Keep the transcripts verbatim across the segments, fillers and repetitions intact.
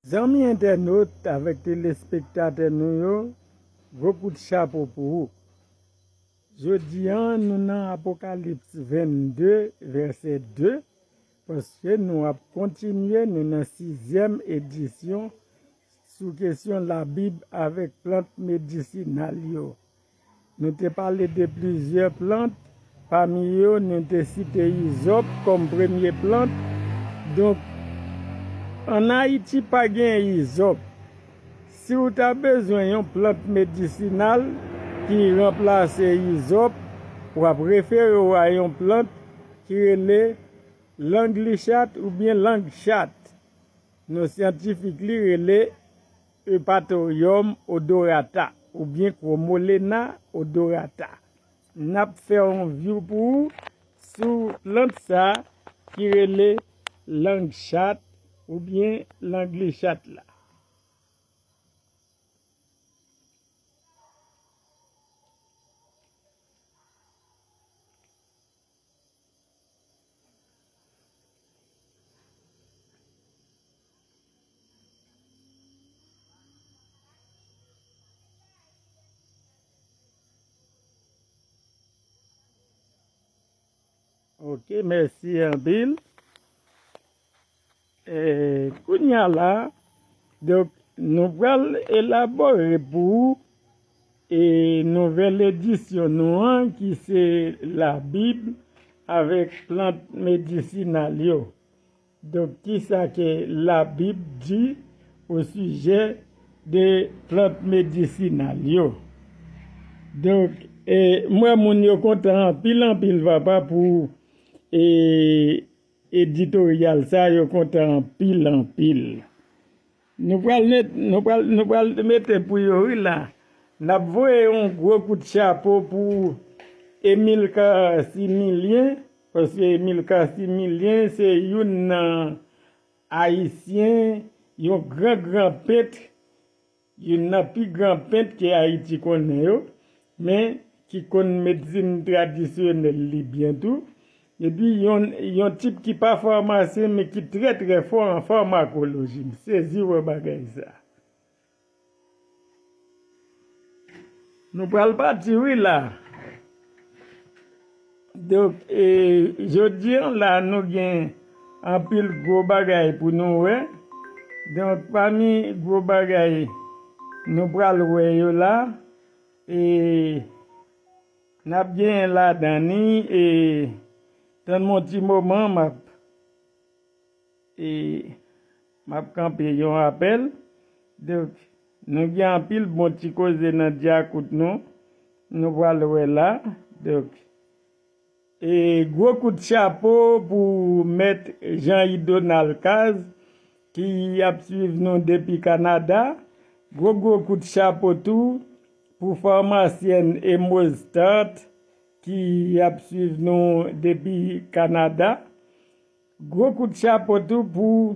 Zanmi entènot avèk telespektatè nou yo, gwo kout chapo pou ou. Jodi a, nou nan Apokalips vennde, vèsè de, paske nou ap kontinye, nou nan sizyèm edisyon sou kesyon Labib avèk plant medisinal yo. Nou te pale de plizyè plant, pami yo, nou te site izòp kòm premye plant. Donk, ann Ayiti, pa gen izòp. Si w ta bezwen yon plant medisinal ki ranplase izòp, w ap refere w a yon plant ki rele langlichat oubyen langchat. Non syantifik li rele Eupatorium odorata oubyen Chromolena odorata. N ap fè yon vyou pou ou sou plant sa ki rele langchat oubyen langlichat la. Ok, mèsi anpil. E, kounye a la, donk, nou pral elabore pou ou e nouvèl edisyon nou an, ki se Labib avèk plant medisinal yo. Donk, kisa ke Labib di o sijè de plant medisinal yo? Donk, e, m wè moun yo kontan anpil, anpil, papa, pou, e, editoryal sa, yo kontan anpil, anpil. Nou pral met, nou pral, nou pral mete pou yo, wi, la. N ap voye yon gwo kout chapo pou Emilcar Similien, paske Emilcar Similien se youn nan Ayisyen, yon gran, gran pent, youn nan pi gran pent ke Ayiti konnen yo, men ki konn medsin tradisyonèl li byen tou. Epi yon, yon tip ki pa famasyen, men ki trè, trè fò an famakoloji. M sezi wè bagay sa. Nou pral pati, wi, la. Donk, e, jodi a, la, nou gen anpil gwo bagay pou nou wè. Donk, pami gwo bagay nou pral wè yo la, e, n ap genyen ladan ni, e, tann m yon ti moman, m ap, e, m ap kanpe yon apèl. Donk, nou gen anpil bon ti koze nan dyakout nou. Nou pral wè la. Donk, e, gwo kout chapo pou Mèt Jean Yves Donald Caz, ki ap swiv nou depi Kanada. Gwo, gwo kout chapo tou pou famasyèn Emoz Tart, ki ap swiv nou depi Kanada. Gwo kout chapo tou pou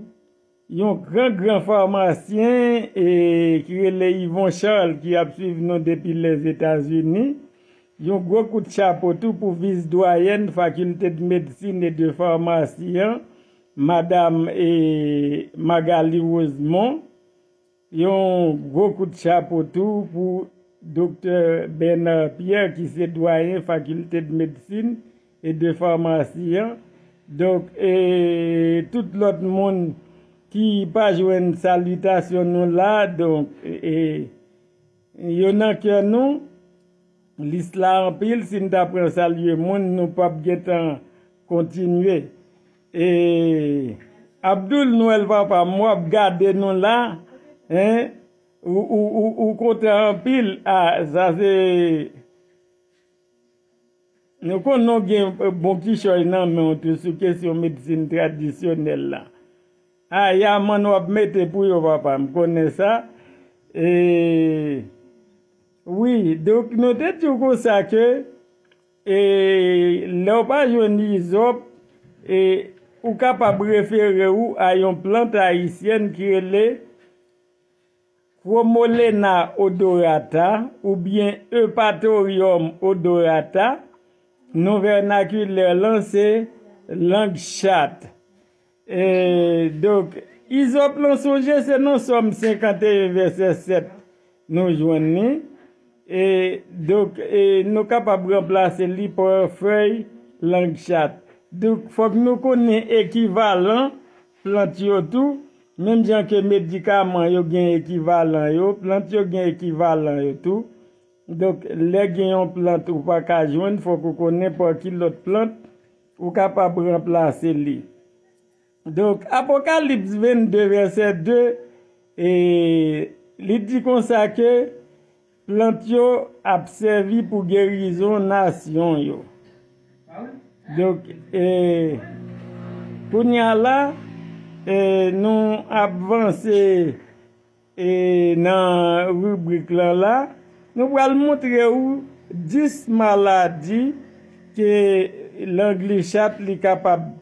yon gran, gran famasyen, e, ki rele Yvon Charles, ki ap swiv nou depi Lèzetazini. Yon gwo kout chapo tou pou vis dwayèn Faculté de Médecine et de Pharmacie an, Madam, e, Magali Rosemond. Yon gwo kout chapo tou pou Doktè Bernard Pierre, ki se dwayen Faculté de Médecine et de Pharmacie an. Donk, e, tout lòt moun ki pa jwenn salitasyon nou la, donk, e, e, yo nan kè nou. Lis la anpil, si n ta pran salye moun, nou p ap gentan kontinye. E, Abdoul Noël, papa m, w ap gade nou la, en, ou, ou, ou, ou kontan anpil. A, sa se, nou konn nou gen, e, bon kichòy nan men w tou sou kesyon medsin tradisyonèl la. A, Yaman, w ap mete pou yo, papa, m konnen sa. E, wi, donk, nou te di w konsa ke, e, lè w pa jwenn izòp, e, ou kapab refere w a yon plant ayisyèn ki rele Chromolena odorata oubyen Eupatorium odorata, non vènakilè lan se lang chat. E, donk, Izòp lan, sonje, se nan Sòm senkanteyen vèsè sèt nou jwenn li. E, donk, e, nou kapab ranplase li pa fèy lang chat. Donk, fòk nou konnen ekivalan plant yo tou. Menm jan ke medikaman yo gen ekivalan yo, plant yo gen ekivalan yo tou. Donk, lè gen yon plant ou pa ka jwenn, fòk ou konnen pa ki lòt plant ou kapab ranplase li. Donk, Apokalips vennde, vèsè de, e, li di konsa ke plant yo ap sèvi pou gerizon nasyon yo. Donk, e, kounye a la, e, nou ap vanse, e, nan ribrik lan la, nou pral montre ou dis maladi ke langlichat li kapab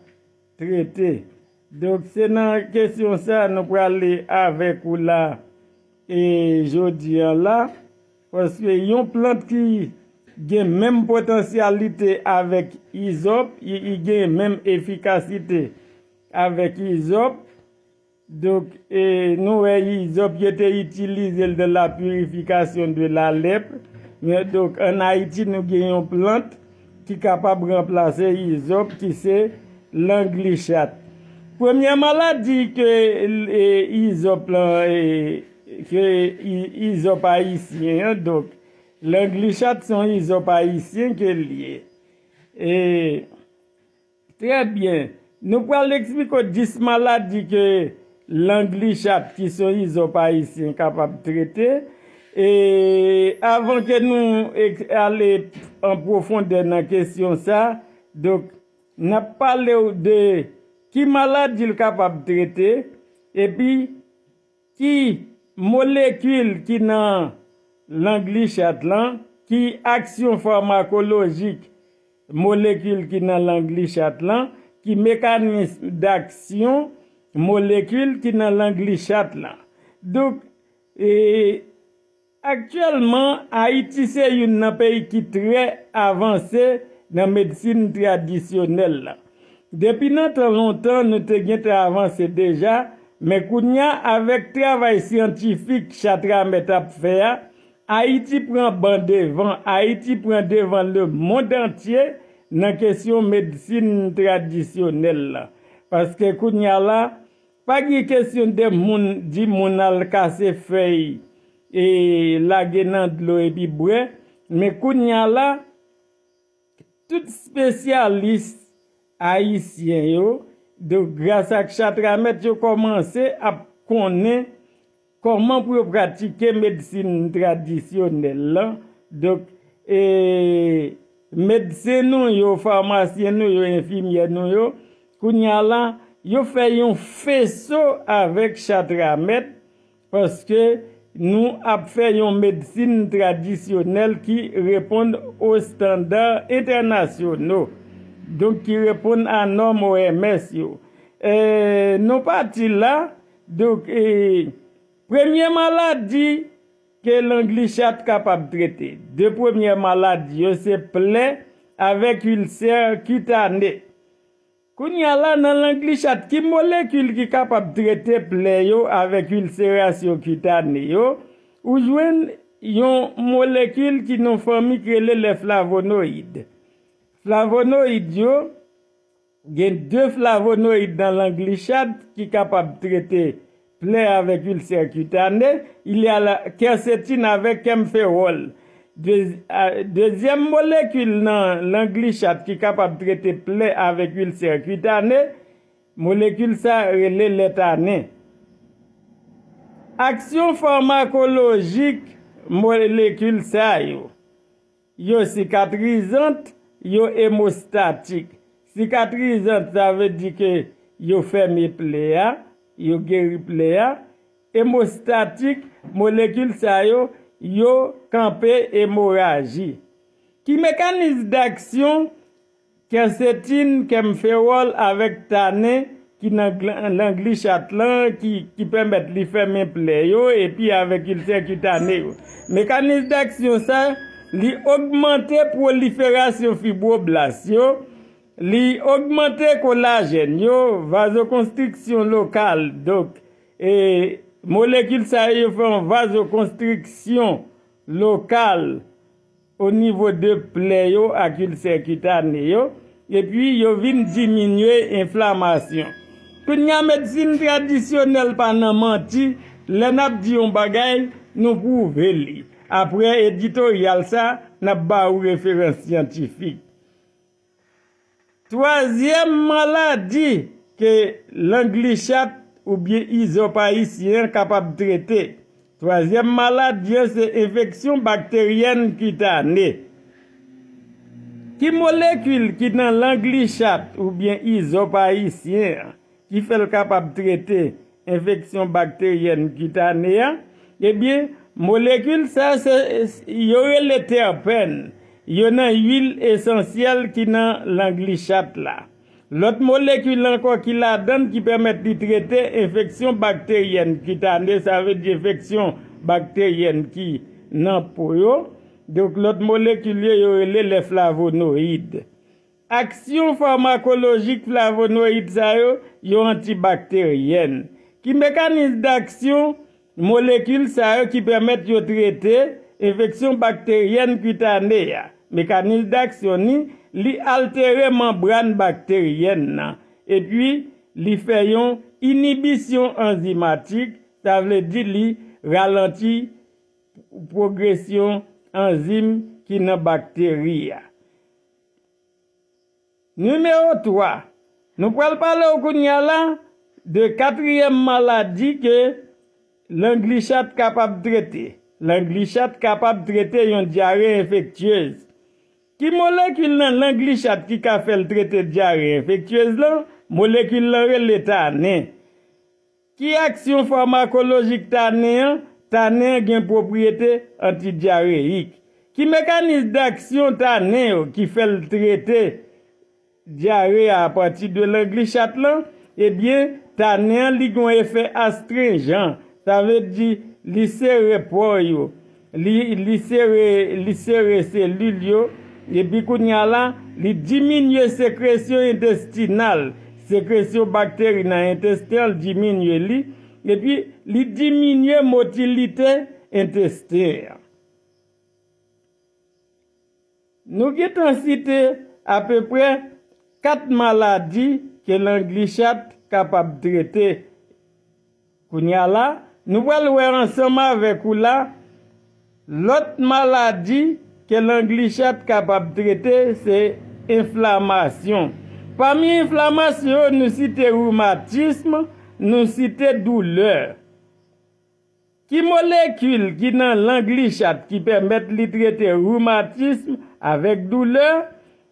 trete. Donk, se nan kesyon sa nou prale avèk ou la, e jodi an la, paske yon plant ki gen menm potansyalite avèk izòp, i, i gen menm efikasite avèk izòp. Donk, e, nou wè izòp, yo te itilize l dans la purification de la lèpre. Men, donk, ann Ayiti, nou gen yon plant ki kapab ranplase izòp, ki se langlichat. Premyè maladi ke, e, izòp lan, e, ke i- izòp ayisyen an, donk, langlichat se yon izòp ayisyen ke l ye. E, trè byen. Nou pral eksplike w dis maladi ke langlichat, ki se yon izòp ayisyen, kapab trete. E avan ke nou ek- ale an pwofondè nan kesyon sa, donk, n ap pale w de ki maladi l kapab trete, epi ki molekil ki nan langlichat lan, ki aksyon famakolojik molekil ki nan langlichat lan, ki mekanis daksyon molekil ki nan langlichat lan. Donk, e, aktyèlman, Ayiti se youn nan peyi ki trè avanse nan medsin tradisyonèl la. Depi nan tan lontan, nou te gentan avanse deja, men kounye a, avèk travay syantifik Chatramèt ap fè a, Ayiti pran ban devan, Ayiti pran devan lemonn antye nan kesyon medsin tradisyonèl la. Paske kounye a la, pa gen kesyon de moun, di moun al kase fèy e lage nan dlo epi bwè, men kounye a la, tout espesyalis ayisyen yo, donk, gras ak Chatramèt, yo kòmanse ap konnen kòman pou yo pratike medsin tradisyonèl lan. Donk, e, medsen nou yo, famasyen nou yo, enfimyè nou yo, kounye a la, yo fè yon feso avèk Chatramèt, paske nou ap fè yon medsin tradisyonèl ki reponn o estanda entènasyonal, donk ki reponn a nòm O M S yo. E, nou pati la, donk, e, premye maladi ke langlichat kapab trete. De premye maladi yo se plè avèk ilsè kitane. Kounye a la, nan langlichat, ki molekil ki kapab trete plè yo avèk ilserasyon kitane yo? Ou jwenn yon molekil ki nan fanmi ki rele lè flavonoyid. Flavonoyid yo, gen de flavonoyid nan langlichat ki kapab trete plè avèk ilsè kitane, il y a la quercétine avec camphérol. De, a, dezyèm molekil nan langlichat ki kapab trete plè avèk ilsè kitane, molekil sa rele letanin. Aksyon famakolojik molekil sa yo, yo sikatrizant, yo emostatik. Sikatrizant, sa vle di ke yo fèmen plè a, yo geri plè a. Emostatik, molekil sa yo, yo kanpe emoraji. Ki mekanis daksyon kèsetin, kèmferòl avèk tanin ki nan glan- langlichat lan, ki, ki pèmèt li fèmen plè yo, epi avèk ilsè kitane yo? Mekanis daksyon sa, li ogmante pwoliferasyon fibroblas yo, Li ogmante kolajèn yo, vazokonstriksyon lokal. Donk, e, molekil sa yo fè yon vazokonstriksyon lokal o nivo de plè yo ak ilsè kitane yo, epi yo vin diminye enflamasyon. Kounye a, medsin tradisyonèl pa nan manti, lè n ap di yon bagay, nou pwouve li. Apre editoryal sa, n ap ba ou referans syantifik. Twazyèm maladi ke langlichat oubyen izòp ayisyen an kapab trete. Twazyèm maladi an se enfeksyon bakteryèn kitane. Ki molekil ki nan langlichat oubyen izòp ayisyen an ki fè l kapab trete enfeksyon bakteryèn kitane a? Ebyen, molekil sa se, yo rele tèpèn. Yo nan lwil esansyèl ki nan langlichat la. Lòt molekil ankò ki ladan l ki pèmèt li trete enfeksyon bakteryèn kitane, sa vle di enfeksyon bakteryèn ki nan po yo. Donk, lòt molekil yo, yo rele lè flavonoyid. Aksyon famakolojik flavonoyid sa yo, yo antibakteryèn. Ki mekanis daksyon molekil sa yo ki pèmèt yo trete enfeksyon bakteryèn kitane a? Mekanis daksyon ni, li altere manbràn bakteryèn nan, epi li fè yon inibisyon anzimatik, sa vle di li ralanti pwogresyon anzim ki nan bakteri a. Nimewo twa, nou pral pale w kounye a la de katriyèm maladi ke langlichat kapab trete. Langlichat kapab trete yon dyare enfektyez. Ki molekil nan langlichat ki ka fè l trete dyare enfektyez lan? Molekil lan rele tanen. Ki aksyon famakolojik tanen an? Tanen an gen pwopriyete antidyareyik. Ki mekanis daksyon tanen yo ki fè l trete dyare a apati de langlichat lan? Ebyen, tanen an li gen yon efè astrenjan, sa vle di li sere pò yo, li, li sere, li sere selil yo, epi kounye a la, li diminye sekresyon entestinal, sekresyon bakteri nan entesten an, li diminye li, epi li diminye motilite entesten an. Nou gentan site apeprè kat maladi ke langlichat kapab trete. Kounye a la, nou pral wè ansanm avèk ou la, lòt maladi ke langlichat kapab trete, se enflamasyon. Pami enflamasyon yo, nou site rimatism, nou site doulè. Ki molekil ki nan langlichat ki pèmèt li trete rimatism avèk doulè?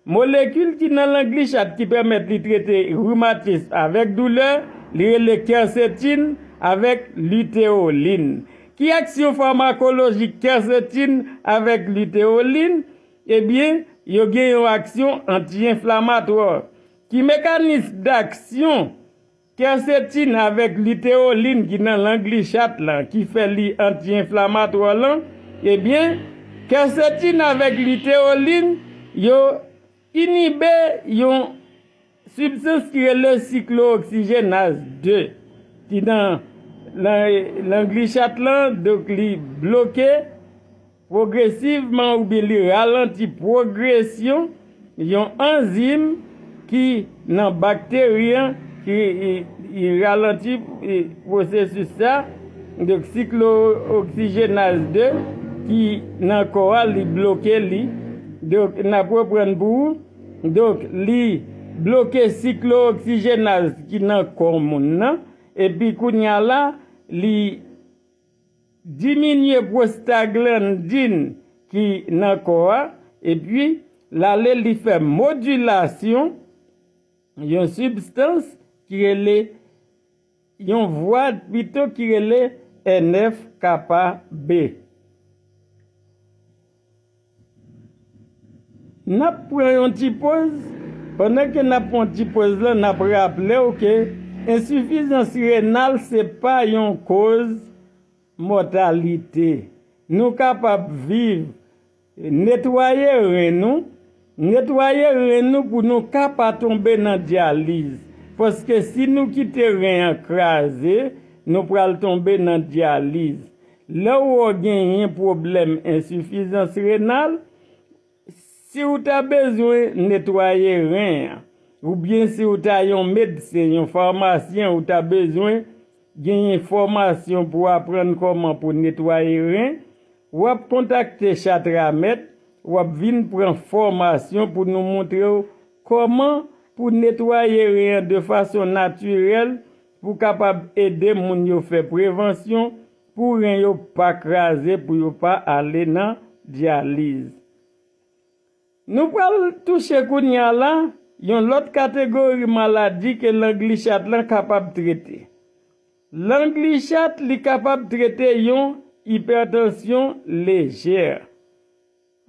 Molekil ki nan langlichat ki pèmèt li trete rimatism avèk doulè, li rele kèsetin avèk liteolin. Ki aksyon famakolojik kèsetin avèk liteolin? Ebyen, yo gen yon aksyon anti-enflamatwa. Ki mekanis daksyon kèsetin avèk liteolin ki nan langlichat lan ki fè li anti-enflamatwa lan? Ebyen, kèsetin avèk liteolin, yo inibe yon sibstans ki rele siklooksijenaz de, ki nan, nan, langlichat lan, donk li bloke pwogresivman oubyen li ralanti pwogresyon yon anzim ki nan bakteri an, ki, e, e, ralanti, e, pwosesis sa, donk siklooksijenaz de ki nan kò a, li bloke li. Donk, n ap reprann pou ou. Donk, li bloke siklooksijenaz ki nan kò moun nan, epi kounye a la, li diminye pwostaglandin ki nan kò a, epi l ale li fè modilasyon yon sibstans ki rele, yon vwa pito ki rele N F kappa B. N ap pran yon ti poz. Pandan ke n ap pran ti poz lan, n ap raple w ke ensifizans renal se pa yon koz mòtalite. Nou kapab viv, netwaye ren nou, Netwaye ren nou pou nou ka pa tonbe nan dyaliz. Paske si nou kite ren an kraze, nou pral tonbe nan dyaliz. Lè w wè w genyen pwoblèm ensifizans renal, si w ta bezwen netwaye ren an, oubyen si w ta yon medsen, yon famasyen, ou ta bezwen genyen fòmasyon pou aprann kòman pou netwaye ren, w ap kontakte Chatramed, w ap vin pran fòmasyon pou nou montre w kòman pou netwaye ren an de fason natirèl, pou kapab ede moun yo fè prevansyon, pou ren yo pa kraze, pou yo pa ale nan dyaliz. Nou pral touche kounye a la yon lòt kategori maladi ke langlichat lan kapab trete. Langlichat li kapab trete yon ipètansyon lejè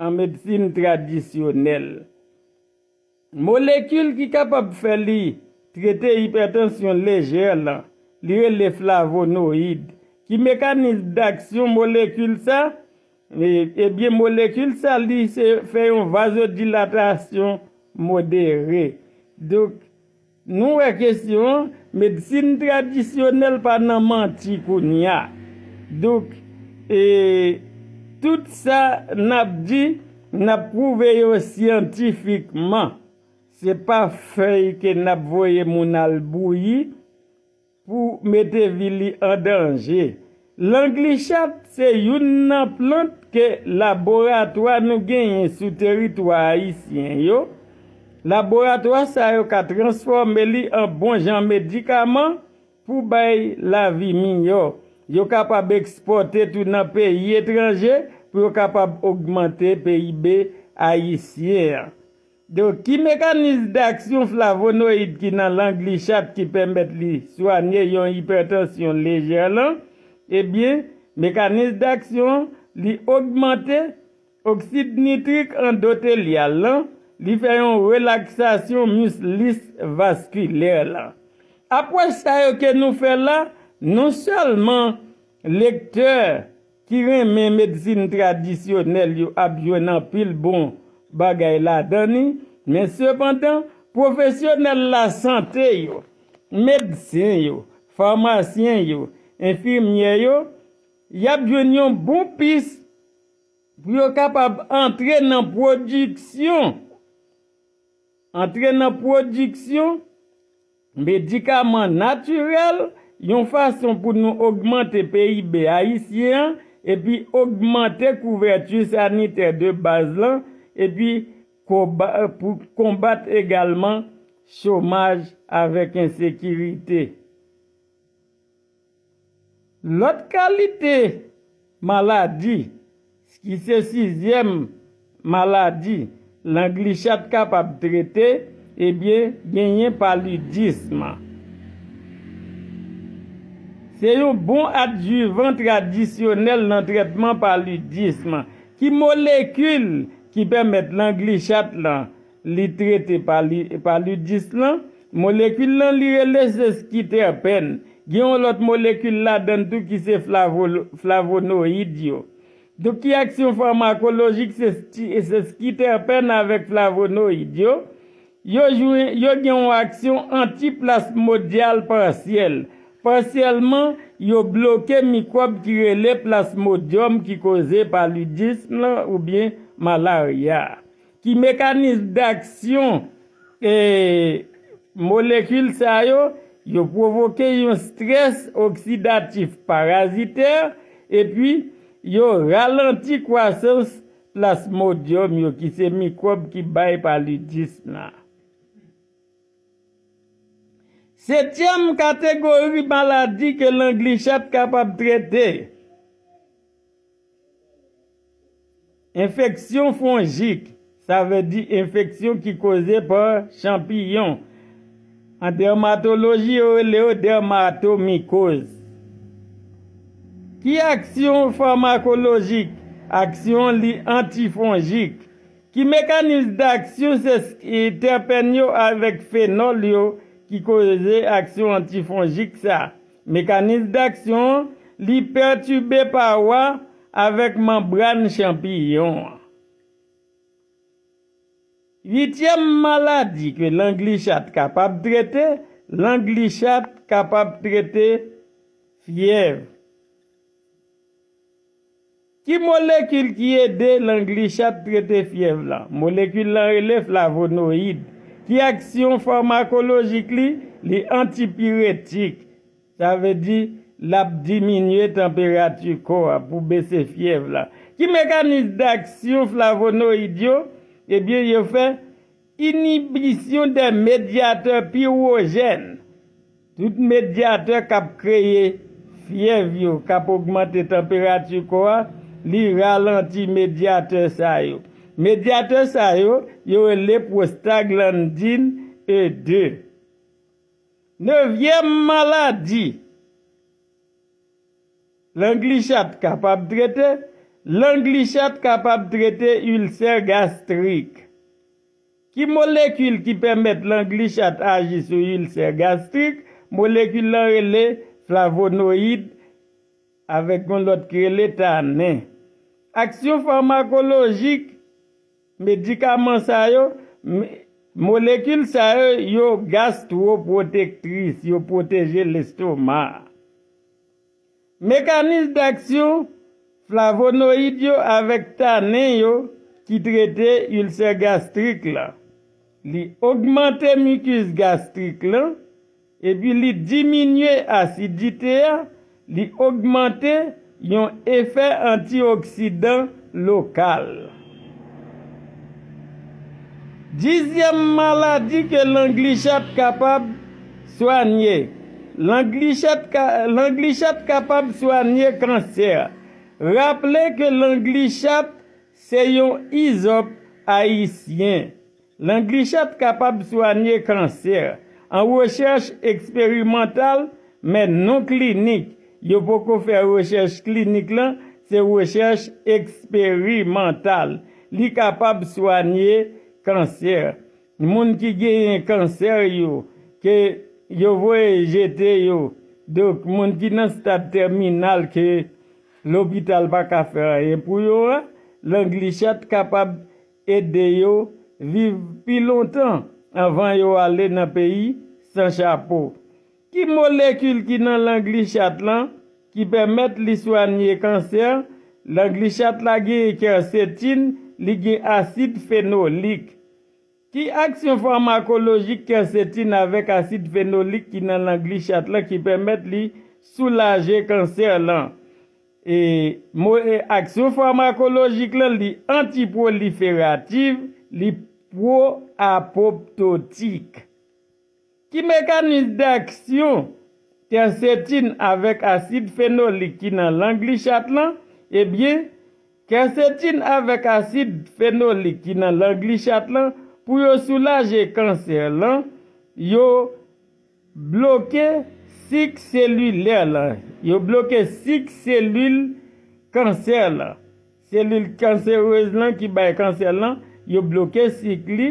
an medsin tradisyonèl. Molekil ki kapab fè li trete ipètansyon lejè lan, li rele flavonoyid. Ki mekanis daksyon molekil sa? E, ebyen, molekil sa, li se fè yon vazodilatasyon modere. Donk, nou wè kesyon an, medsin tradisyonèl pa nan manti kounye a. Donk, e, tout sa n ap di, n ap pwouve yo syantifikman. Se pa fèy ke n ap voye moun al bouyi pou mete vi li an danje. Langlichat se youn nan plant ke laboratwa nou genyen sou teritwa ayisyen yo. Laboratwa sa yo ka transfòme li an bon jan medikaman pou bay lavi miyò. Yo kapab ekspòte tou nan peyi etranje pou yo kapab ogmante P I B ayisyen an. Donk, ki mekanis daksyon flavonoyid ki nan langlichat ki pèmèt li swanye yon ipètansyon lejè lan? Ebyen, mekanis daksyon li ogmante oksid nitrik andotelyal lan, li fè yon relaksasyon mis lis vaskilè lan. Apwòch sa yo ke nou fè la, non sèlman lektè ki renmen medsin tradisyonèl yo ap jwenn anpil bon bagay ladan li, men sepandan, pwofesyonèl lasante yo, medsen yo, famasyen yo, enfimyè yo, y ap jwenn yon bon pis pou yo kapab antre nan pwodiksyon, antre nan pwodiksyon medikaman natirèl, yon fason pou nou ogmante P I B ayisyen an, epi ogmante kouvèti sanitè de baz lan, epi konba-, pou konbat egalman chomaj avèk ensekirite. Lòt kalite maladi, ki se sizyèm maladi langlichat kapab trete, ebyen, genyen palidism. Se yon bon adjivan tradisyonèl nan trètman palidism. Ki molekil ki pèmèt langlichat lan li trete pali-, palidis lan? Molekil lan li rele se skitèpèn. Gen yon lòt molekil ladan l tou ki se flavo-, flavonoyid yo. Donk, ki aksyon famakolojik se sti-, se skitèpèn avèk flavonoyid yo? Yo jwenn, yo gen yon aksyon antiplasmodyal pasyèl. Pasyèlman, yo bloke mikwòb ki rele plasmodyòm ki koze palidism lan oubyen malarya. Ki mekanis daksyon, e, molekil sa yo? Yo pwovoke yon strès oksidatif parazitè, epi yo ralanti kwasans plasmodyòm yo, ki se mikwòb ki bay palidism la. Setyèm kategori maladi ke langlichat kapab trete, enfeksyon fonjik, sa vle di enfeksyon ki koze pa chanpiyon. An dèmatoloji, yo rele yo dèmatomikoz. Ki aksyon famakolojik? Aksyon li antifonjik. Ki mekanis daksyon se s-, e, tèpèn yo avèk fenòl yo ki koze aksyon antifonjik sa? Mekanis daksyon an, li pètibe pawa avèk manbràn chanpiyon an. Uityèm maladi ke langlichat kapab trete, langlichat kapab trete fyèv. Ki molekil ki ede langlichat trete fyèv lan? Molekil lan rele flavonoyid. Ki aksyon famakolojik li? Li antipiretik. Sa vle di, l ap diminye tanperati kò a pou bese fyèv la. Ki mekanis daksyon flavonoyid yo? Ebyen, yo fè inibisyon de medyatè pirojèn. Tout medyatè k ap kreye fyèv yo, k ap ogmante tanperati kò a, li ralanti medyatè sa yo. Medyatè sa yo, yo rele prostaglandin E de. Nevyèm maladi langlichat kapab trete, langlichat kapab trete ilsè gastrik. Ki molekil ki pèmèt langlichat aji sou ilsè gastrik? Molekil lan rele flavonoyid avèk yon lòt ki rele tanen. Aksyon famakolojik medikaman sa yo, me- molekil sa yo, yo gastwopwotektris, yo pwoteje lestoma. Mekanis daksyon flavonoyid yo avèk tanen yo ki trete ilsè gastrik la. Li ogmante mikis gastrik lan, epi li diminye asidite a, li ogmante yon efè antioksidan lokal. Dizyèm maladi ke langlichat kapab swanye. Langlichat ka, langlichat kapab swanye kansè. Raple ke langlichat se yon izòp ayisyen. Langlichat kapab swanye kansè. An rechèch eksperimantal, men non klinik. Yo poko fè rechèch klinik lan, se rechèch eksperimantal. Li kapab swanye kansè. Moun ki genyen kansè yo, ke yo voye jete yo, donk moun ki nan stad tèminal ke lopital pa ka fè anyen pou yo a, langlichat kapab ede yo viv pi lontan anvan yo ale nan peyi san chapo. Ki molekil ki nan langlichat lan ki pèmèt li swanye kansè? Langlichat la gen kèsetin, li gen asid fenolik. Ki aksyon famakolojik kèsetin avèk asid fenolik ki nan langlichat lan ki pèmèt li soulaje kansè lan? E, mo, e, aksyon famakolojik lan, li antipwoliferatif, li pwo-apoptotik. Ki mekanis daksyon kèsetin avèk asid fenolik ki nan langlichat lan? Ebyen, kèsetin avèk asid fenolik ki nan langlichat lan, pou yo soulaje kansè lan, yo bloke sik selilè lan. Yo bloke sik selil kansè lan. Selil kanserez lan ki bay kansè lan, yo bloke sik li,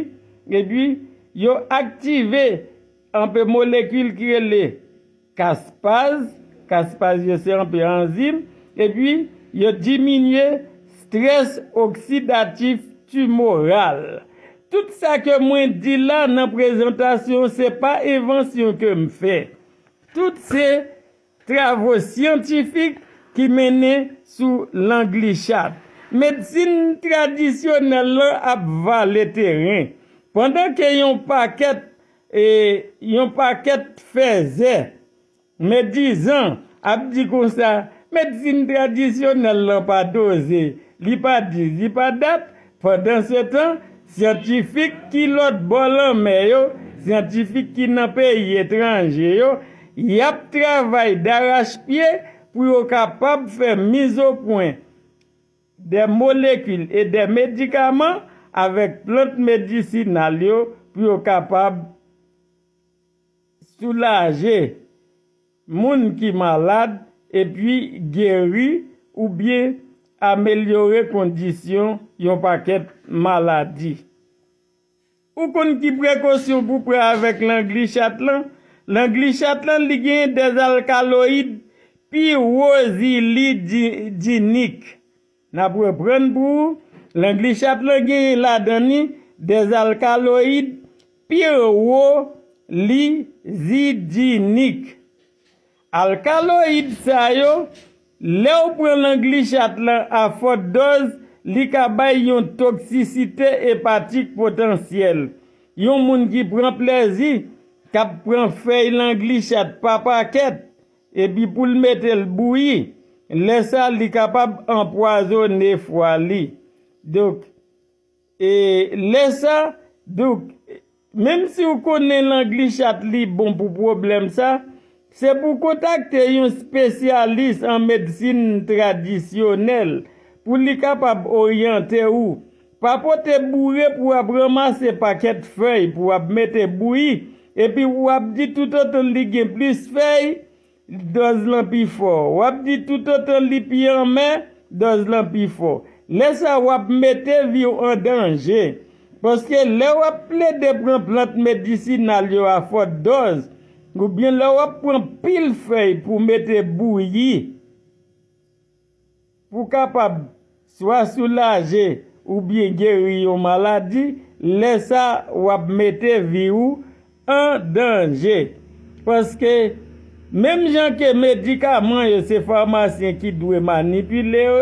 epi yo aktive anpe molekil ki rele kaspaz, kaspaz yo se anpe anzim, epi yo diminye strès oksidatif timoral. Tout sa ke mwen di la nan prezantasyon, se pa envansyon ke m fè. Tout se travo syantifik ki mennen sou langlichat. Medsin tradisyonèl lan ap vale teren. Pandan ke yon pakèt, e, yon pakèt fèzè, medizan, ap di konsa, medsin tradisyonèl lan pa doze, li pa di, li pa dat, pandansetan, syantifik ki lòt bò lanmè yo, syantifik ki nan peyi etranje yo, y ap travay darachpye pou yo kapab fè mizopwen de molekil e de medikaman avèk plant medisinal yo pou yo kapab soulaje moun ki malad epi geri oubyen amelyore kondisyon yon pakèt maladi. Ou konn ki prekosyon pou pran avèk langlichat lan? Langlichat lan, li genyen dèzalkaloyid piwozilidinik. N ap reprann pou ou, langlichat lan genyen ladan li des alcaloïdes pyrrolizidiques. Alkaloyid sa yo, lè w pran langlichat lan a fòt dòz, li ka bay yon toksisite epatik potansyèl. Yon moun ki pran plèzi, k ap pran fèy langlichat pa pakèt, epi pou l mete l bouyi, lè sa li kapab anpwazone fwa li. Donk, e lè sa, donk, menm si w konnen langlichat li bon pou pwoblèm sa, se pou w kontakte yon espesyalis an medsin tradisyonèl pou li kapab oryante w. Pa pote boure pou w ap ranmase pakèt fèy pou w ap mete bouyi, epi w ap di toutotan li gen plis fèy, dòz lan pi fò. W ap di toutotan li pi anmè, dòz lan pi fò. Lè sa a, w ap mete vi w an danje. Paske lè w ap plede pran plant medisinal yo a fòt dòz, oubyen lè w ap pran pil fèy pou mete bouyi, pou kapab swa soulaje oubyen geri yon maladi, lè sa a, w ap mete vi w an danje. Paske, menm jan ke medikaman yo se famasyen ki dwe manipile yo,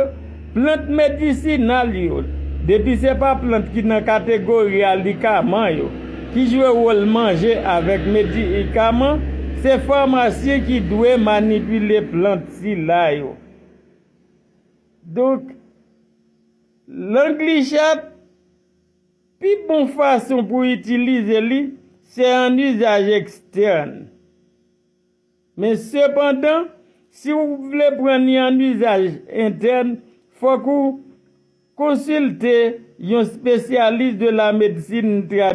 plant medisinal yo, depi se pa plant ki nan kategori alikaman yo, ki jwe wòl manje avèk medikaman, se famasyen ki dwe manipile plant sila yo. Donk, langlichat, pi bon fason pou itilize li, se an izaj ekstèn. Men sepandan, si w vle pran li an izaj entèn, fòk ou konsilte yon spesyalis de la medsin tradisyonèl.